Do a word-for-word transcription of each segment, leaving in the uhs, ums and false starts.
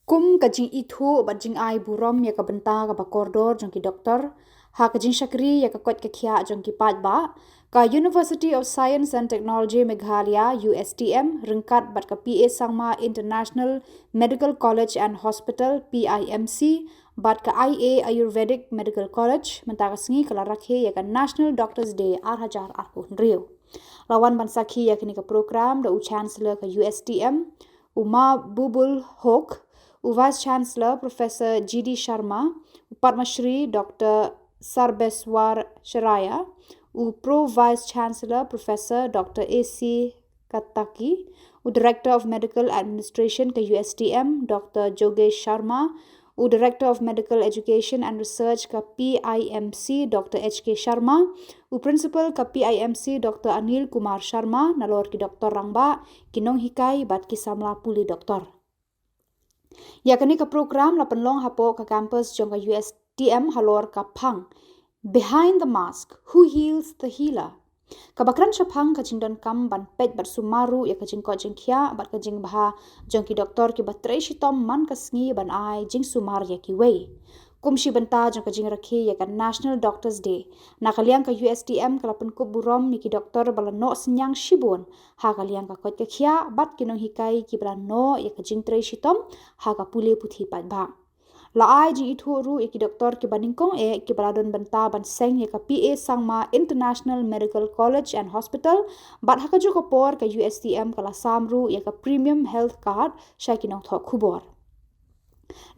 Kum ka jingithuh bad jingai burom ïa ka bynta kaba kordor jong ki doktor ha ka jingshakri ïa ka koit ka khiah jong ki paidbah, ka University of Science and Technology Meghalaya, U S T M, ryngkat bad ka P A Sangma International Medical College and Hospital, P I M C, bad ka I A Ayurvedic Medical College, mynta ka sngi ka la rakhe ïa ka National Doctors Day ar hajar arphew hynriew. La wan ban sakhi ïa kane ka program da u Chancellor ka U S T M, u Mahbubul Hoque, u Vice Chancellor Professor G D Sharma, u Padma Shri Doctor Sarbeswar Sharaya, u Pro Vice Chancellor Professor Doctor A C Kataki, u Director of Medical Administration ka U S T M, Doctor Jogesh Sharma, u Director of Medical Education and Research ka P I M C, Doctor H K Sharma, u Principal ka P I M C, Doctor Anil Kumar Sharma, nalor ki doktor rangbah, ki nonghikai bad ki samla pule doktor. Ïa kane ka program la pynlong hapoh ka campus jong ka U S T M halor ka phang Behind the Mask, Who Heals the Healer? Kaba kren shaphang ka jingdonkam ban peit bad sumar ruh ïa ka jingkoit jingkhiah bad ka jingbha jong ki doktor kiba trei shitom man ka sngi ban ai jingsumar ïa kiwei. Kum shi bynta jong ka jingrakhe ïa ka National Doctors Day, na ka liang ka U S T M ka la pynkup burom ïa ki doktor ba la noh synñiang shibun ha ka liang ka koit ka khiah bad ki nonghikai kiba la noh ïa ka jingtrei shitom ha ka pule puthi paidbah. La ai jingithuh ruh ïa ki doktor kiba nyngkong eh kiba la don bynta ban seng ïa ka P A Sangma International Medical College and Hospital, bad ha kajuh ka por ka U S T M ka la sam ruh ïa ka Premium Health Card sha ki nongthoh khubor.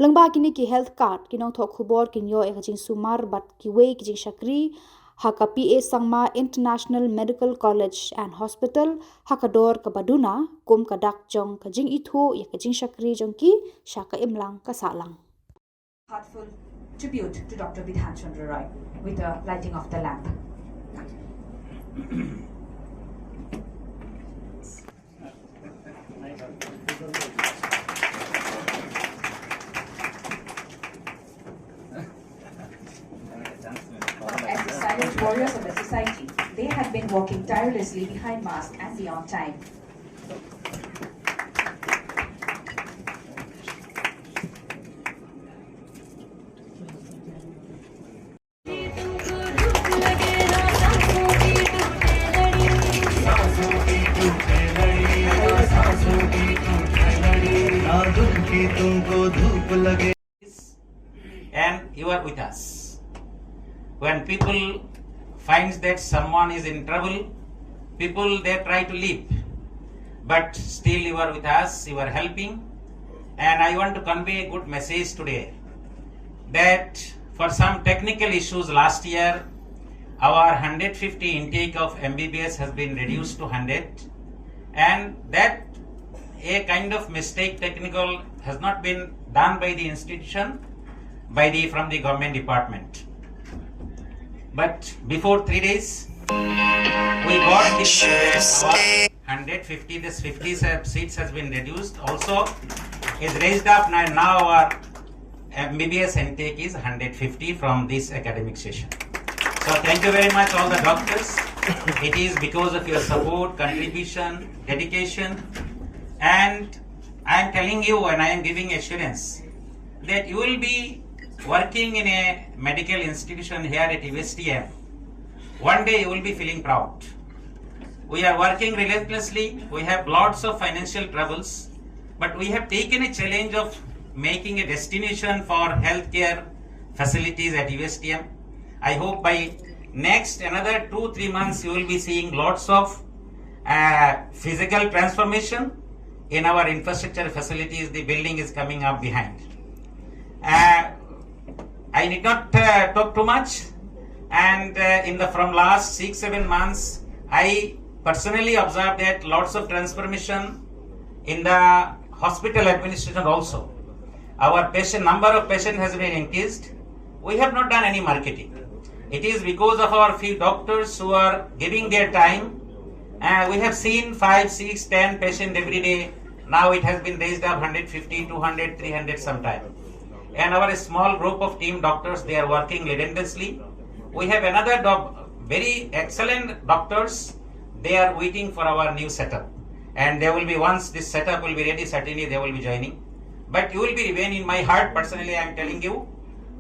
Lyngba kine ki health card, ki nongthoh khubor kin ïoh ïa ka jingsumar bad kiwei ki jingshakri ha ka P A Sangma International Medical College and Hospital ha ka dor kaba duna, kum ka dak jong ka jingithuh ïa ka jingshakri jong ki sha ka imlang ka sahlang. Heartful tribute to Doctor Bidhan Chandra Roy with the lighting of the lamp. As the silent warriors of the society, they have been working tirelessly behind mask and beyond time. And you are with us. When people finds that someone is in trouble, people, they try to leave. But still you are with us, you are helping. And I want to convey a good message today that for some technical issues last year, our hundred fifty intake of M B B S has been reduced to hundred, and that a kind of mistake, technical, has not been done by the institution, by the, from the government department. But before three days, we got this message, our hundred fifty, this fifty se-, seats has been reduced. Also, is raised up now, now our M B B S intake is hundred fifty from this academic session. So thank you very much, all the doctors. It is because of your support, contribution, dedication, and I am telling you, and I am giving assurance that you will be working in a medical institution here at U S T M. One day you will be feeling proud. We are working relentlessly. We have lots of financial troubles, but we have taken a challenge of making a destination for healthcare facilities at U S T M. I hope by next another two, three months, you will be seeing lots of, uh, physical transformation in our infrastructure facilities. The building is coming up behind. Uh, I need not, uh, talk too much. And, uh, in the, from last six, seven months, I personally observed that lots of transformation in the hospital administration also. Our patient, number of patient has been increased. We have not done any marketing. It is because of our few doctors who are giving their time. Uh, we have seen five, six, ten patient every day. Now it has been raised up hundred fifty, two hundred, three hundred sometime. And our small group of team doctors, they are working relentlessly. We have another doc-, very excellent doctors. They are waiting for our new setup. And they will be, once this setup will be ready, certainly they will be joining. But you will be remain in my heart personally, I am telling you.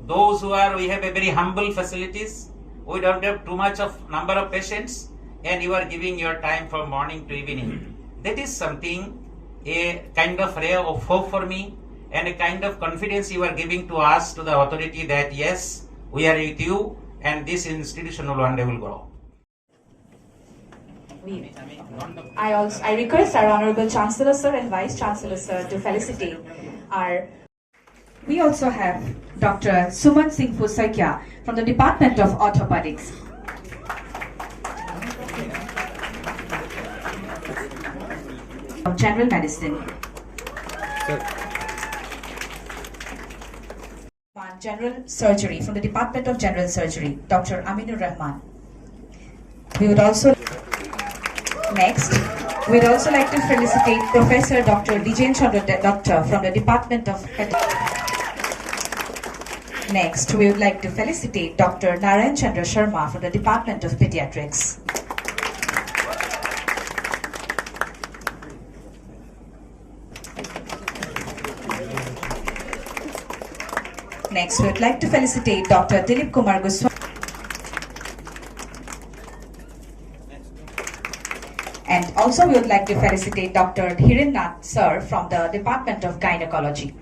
Those who are, we have a very humble facilities, we don't have too much of number of patients, and you are giving your time from morning to evening. That is something, a kind of ray of hope for me, and a kind of confidence you are giving to us, to the authority, that yes, we are with you, and this institution will one day will grow. I also I request our Honorable Chancellor Sir and Vice Chancellor Sir to felicitate our. We also have Doctor Suman Singh Phusaikya from the Department of Orthopedics. Of General Medicine. General Surgery from the Department of General Surgery, Doctor Aminur Rahman. We would also next, we'd also like to felicitate Professor Doctor Dijen Chandra Doctor from the Department of Pedi- Next, we would like to felicitate Doctor Narayan Chandra Sharma from the Department of Pediatrics. Next, we would like to felicitate Doctor Dilip Kumar Goswami. And also, we would like to felicitate Doctor Dhiren Nath Sir from the Department of Gynecology.